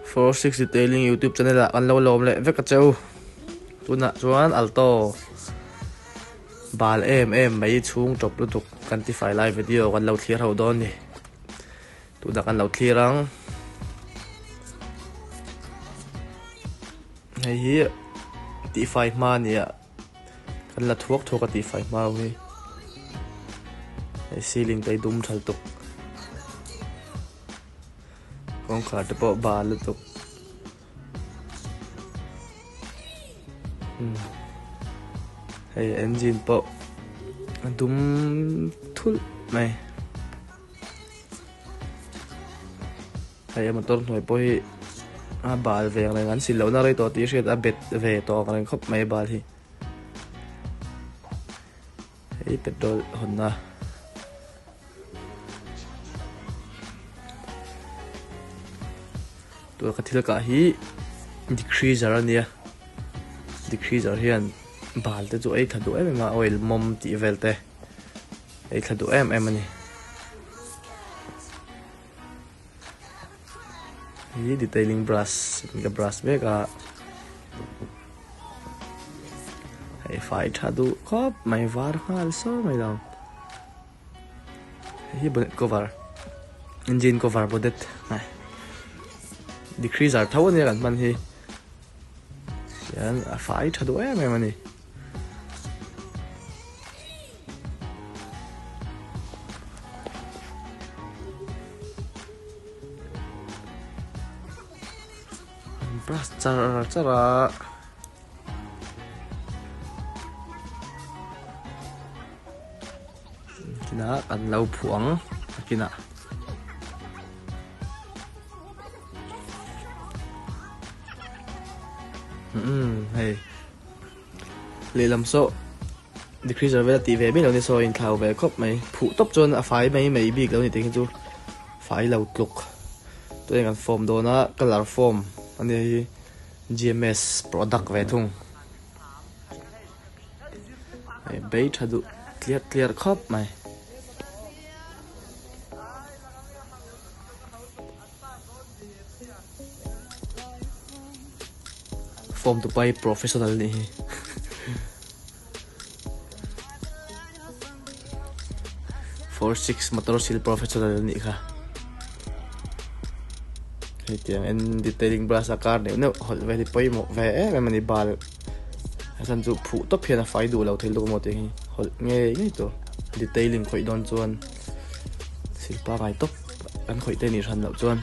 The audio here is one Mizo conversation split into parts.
46 Detailing YouTube channel ah kan lo lawm leh vek a cheu. Tunah chuan Alto bal em em mai chhung tawp lutuk kan ti fai lai video kan lo thlir ho dawn ni. Tunah kan lo thlir ang. Hei hi tihfai hma a ni a. Kan la thuak thuak a tihfai hma ho hi. Hei ceiling te hi dum thal tuk. Kawngkhar te pawh bal lutuk. Hei engine pawh a dum thulh mai. Hei a motor hnuai pawh hi a bal ve ang reng an sil lohna rei tawh tih hriat a bet ve tawh ang reng khawp mai a bal hi. Hei petrol hawnna tuna ka thil kah hi decreaser a nia decreaser hian bal te chu ei tha duh em em a oil mawm tih vel te ei tha duh em em a ni. Hi detailing brush ka brush mek a hei fai tha duh khawp mai var nghal saw mai lo hei hi bonnet cover engine cover bonnet decreaser tho ania kan hman hi hian a fai tha duh em em a ni. Brush char char a. Kinah kan lo phuh ang a kinah. Umm hei. Lehlam saw decreaser vel a tih ve mai lo ni saw a inthlau ve khawp mai. Phuh tawp chuan a fai mai mai bik lo ni tih hi chu fai lo tluk. Tunah kan form dawn a colour form a nia hi G_M_S product ve thung. Hei bei tha duh tliar tliar khawp mai. Form tu pai professional nih hi. 46 motor sil professional nih kha. Hei tiang en detailing brush a kar neuh neuh hawlh vel hi pawimawh ve em em a ni bal. A chhan chu phuh tawp hian a fai duh lo thei lutuk maw tih hi hawlh ngei ngei tur. Detailing khawih dawn chuan sil pangai tawp kan khawih te nih hran loh chuan.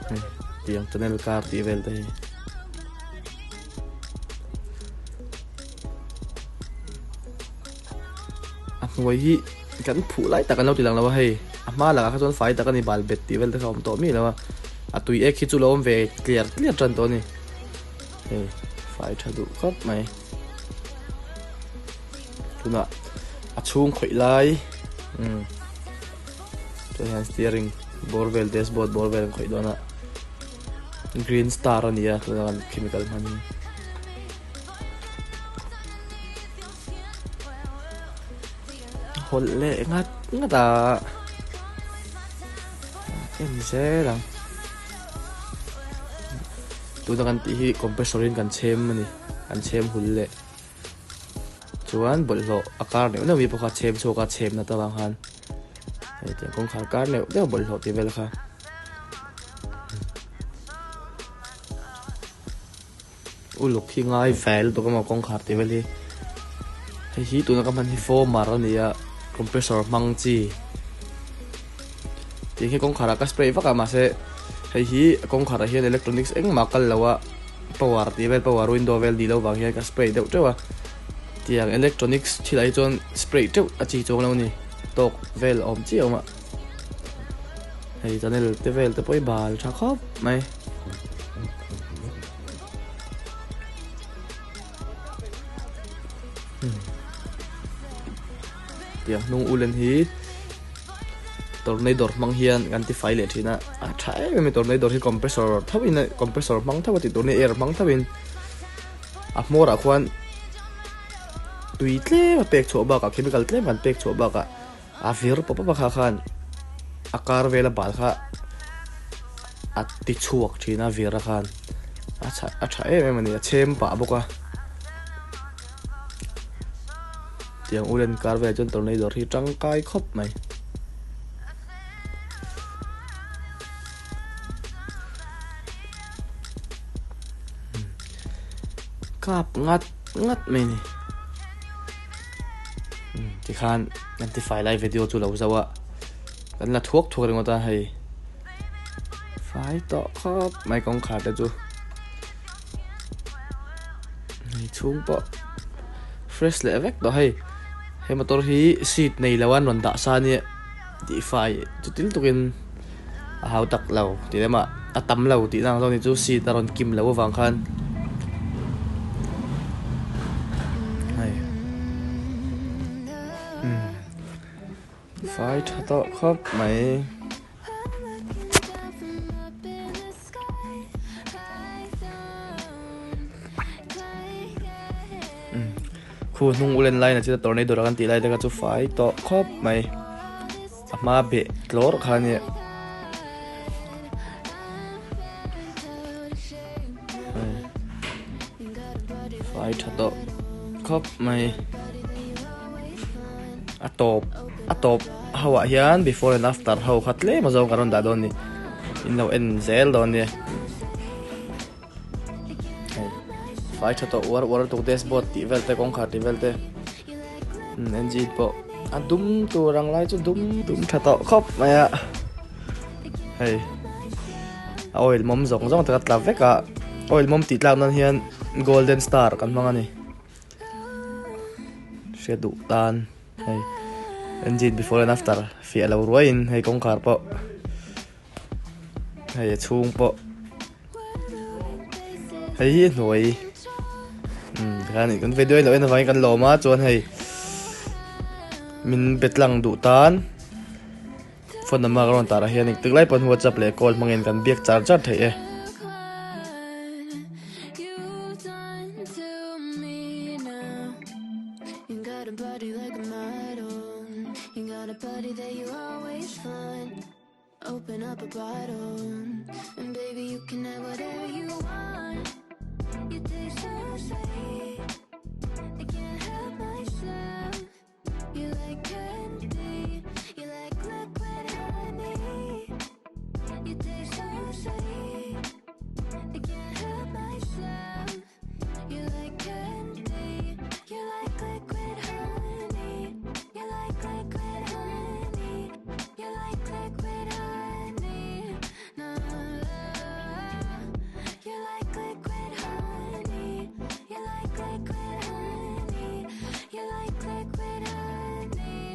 Hei tiang channel car tih vel te hi. A hnuai hi kan phuh lai tak an lo ti lang lo a hei a hma lakah kha chuan fai tak a ni bal bet tih vel te kha a awm tawh miah lo a a tui ek hi chu lo awm ve tliar tliar tan tawh a ni hei fai tha duh khawp mai tunah a chhung khawih lai umm tunah hian steering bawr vel dashboard bawr vel an khawih dawn a green star a ni a tunah kan chemical hman hi. Hawlh leh ngat ngat a en zel ang tuna kan tih hi compressor in kan chhem a ni kan chhem hul leh chuan bawlhhlawh a kar neuh neuh mi pawh kha chhem chhuak a chhem na ta vang khan hei tiang kawngkhar kar neuh neuh bawlhhlawh tih vel kha. Uluk hi ngai fel lutuk emaw kawngkhar tih vel hi hei hi tuna ka hman hi foamer a ni a compressor hmang chi tih hi kawngkhar ah ka spray vak a mahse hei hi kawngkhar ah hian electronics engmah a kal lo a power tih vel power window vel ni lo vang hian ka spray deuh teuh a tiang electronics thil ah hi chuan spray teuh a chi chuang lo a ni tawk vel a awm chiah a awm a hei channel te vel te pawh hi bal tha khawp mai. Tiang hnung ulen hi tornado hmang hian kan ti fai leh thin a a tha em em a tornado hi compressor tho in compressor hmang tho a tih tur nia air hmang tho in a hmawr ah khuan tui tlem a pek chhuah bakah chemical tlem kan pek chhuah bakah a vir pawp pawp a kha khan. a kar vela bal kha a ti chhuak thin a vir a khan a tha a tha em em a ni a chhem pah bawk a tiang ulen kar velah chuan tornado hi tangkai khawp mai. Kap ngat ngat mai a ni tikhan kan tifai lai video chu lo zauh a kan la thuak thuak ringawt a hei fai tawh khawp mai kawngkhar te chu hei chhung pawh fresh leh vek tawh hei he motor hi seat nei lo a an rawn dah sa ania tihfai chutin tukin a hau tak lo tih lamah a tam lo tih na ang zawk ni chu seat a rawn kim loh avang khan hei umm fai tha tawh khawp mai. Khu hnung u len lai na chita tornado kan tih lai te kha chu fai tawh khawp mai a hma beh tlawr kha a nia fai tha tawh khawp mai a tawp a tawp ho ah hian before and after ho kha tlem azawng kan rawn dah dawn a ni in lo en zel dawn a nia. Hei fai tha tawh uar uar lutuk dashboard tih vel te kawngkhar tih vel te engine pawh a dum tur ang lai chu dum dum tha tawh khawp mai a hei a oil mawm zawng zawng te ka tla vek a oil mawm tih tlak nan hian golden star kan hmang a ni hriat duh tan hei engine before and after fiah lo ruaiin hei kawngkhar pawh. Hei a chhung pawh hei hi a hnuai umm tikhan kan video hi lo en avangin kan lawm a chuan hei min be tlang duh tan phone number ka rawn tarah hian engtik lai pawn whatsapp leh call hmangin kan biak char char theih e. Open up a bottle and baby you can have whatever you want. You taste so sweet, I can't help myself. You like candy, you like liquid honey. You taste so sweet, I can't help myself. You like candy, you like liquid honey. You like liquid honey, you like liquid honey. No, you like liquid honey. You like liquid honey. You like liquid honey.